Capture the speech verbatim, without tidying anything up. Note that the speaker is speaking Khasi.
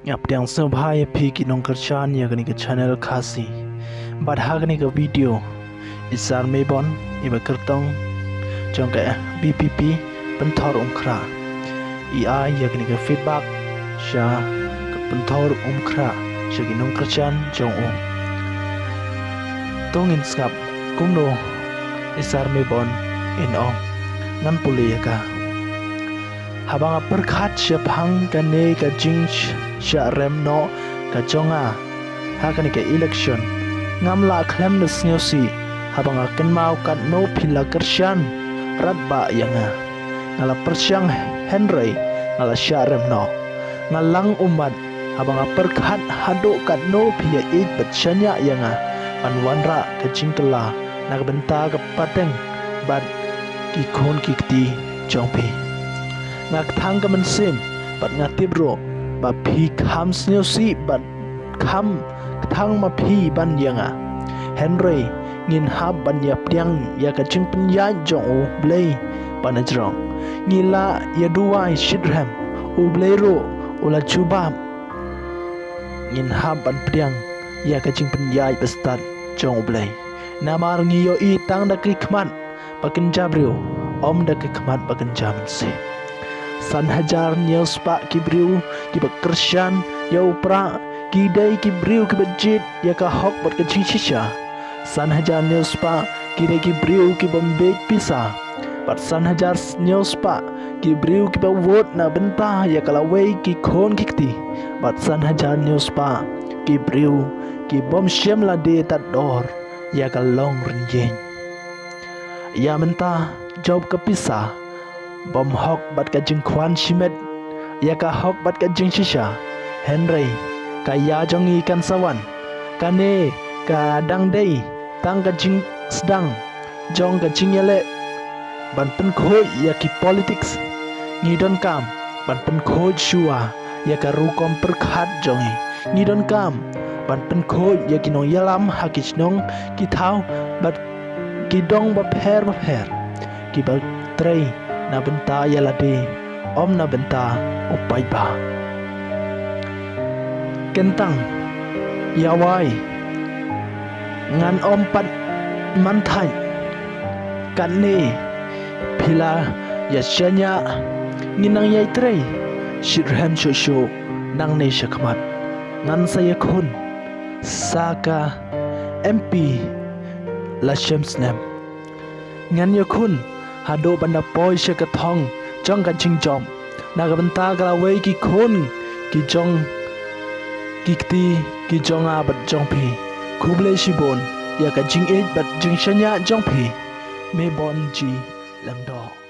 Nga pdiang sngewbha ïa phi ki nongkyrshan ïa kane ka channel Khasi. Bad ha kane ka video, i Sar Mebon, i ba kyrtong jong ka VPP Pynthor Umkhrah, i ai ïa kane ka feedback sha ka Pynthor Umkhrah, sha ki nongkyrshan jong u. To ngin sngap kumno i Sar Mebon in ong. Ngan pule ïa ka. Haba nga pyrkhat shaphang kane ka jingshah rem noh ka jong nga ha kane ka election, ngam lah khlem da sngewsih haba nga kynmaw katno phi la kyrshan radbah ïa nga. Nga la pyrshang hynrei nga la shah rem noh. Nga lang ummat haba nga pyrkhat haduh katno phi ïa ïeit bad shaniah ïa nga ban wanrah ka jingkylla na ka bynta ka pateng bad ki khun ki kti jong phi. Nga kthang ka mynsiem bad nga tip ruh ba phi kham sngewsih bad kham kthang ma phi ban ïa nga. Hynrei ngin hap ban ïa pdiang ïa ka jingpynïaid jong U Blei Banajrong. Ngi la ïa duwai shitrhem, U Blei ruh u la jubab. Ngin hap ban pdiang ïa ka jingpynïaid bastad jong U Blei. Namar ngi ïohi tang da ki khmat ba kynja briew, ym da ki khmat ba kynja mynsiem. San hajar hynñiew spah ki briew kiba kyrshan ïa u Prah, ki dei ki briew kiba jied ïa ka hok bad ka jingshisha. San hajar hynñiew spah ki dei ki briew kibym bit pisa. Bad san hajar hynñiew spah ki briew kiba vote na bynta ïa ka lawei ki khun ki kti. Bad san hajar hynñiew spah ki briew kibym shem lade tad dor ïa ka longrynïeng. Ïa mynta jop ka pisa bym hok bad ka jingkhwan shimet ïa ka hok bad ka jingshisha. Hynrei ka ïa jong ngi kan sa wan. Kane ka dang dei tang ka jingsdang jong ka jingïaleh ban pynkhuid ïa ki politics. Ngi donkam ban pynkhuid shuwa ïa ka rukom pyrkhat jong ngi. Ngi donkam ban pynkhuid ïa ki nongïalam ha ki shnong ki thaw bad ki dong bapher bapher kiba trei na bynta ïa lade, ym na bynta u paidbah. Kyntang, ïa wai, ngan ym pat man thait. Katne phi la ïa shaniah, ngin nang ïai trei shitrhem shuh shuh nangne shakhmat. Ngan sa ïakhun sa ka MP la shem snem. Ngan ïakhun haduh ban da poi sha ka thong jong ka jingjop na ka bynta ka lawei ki khun ki jong ki kti ki jong nga bad jong phi. Khublei shibun ïa ka jingïeit bad jingshaniah jong phi. Mebon G Lyngdoh.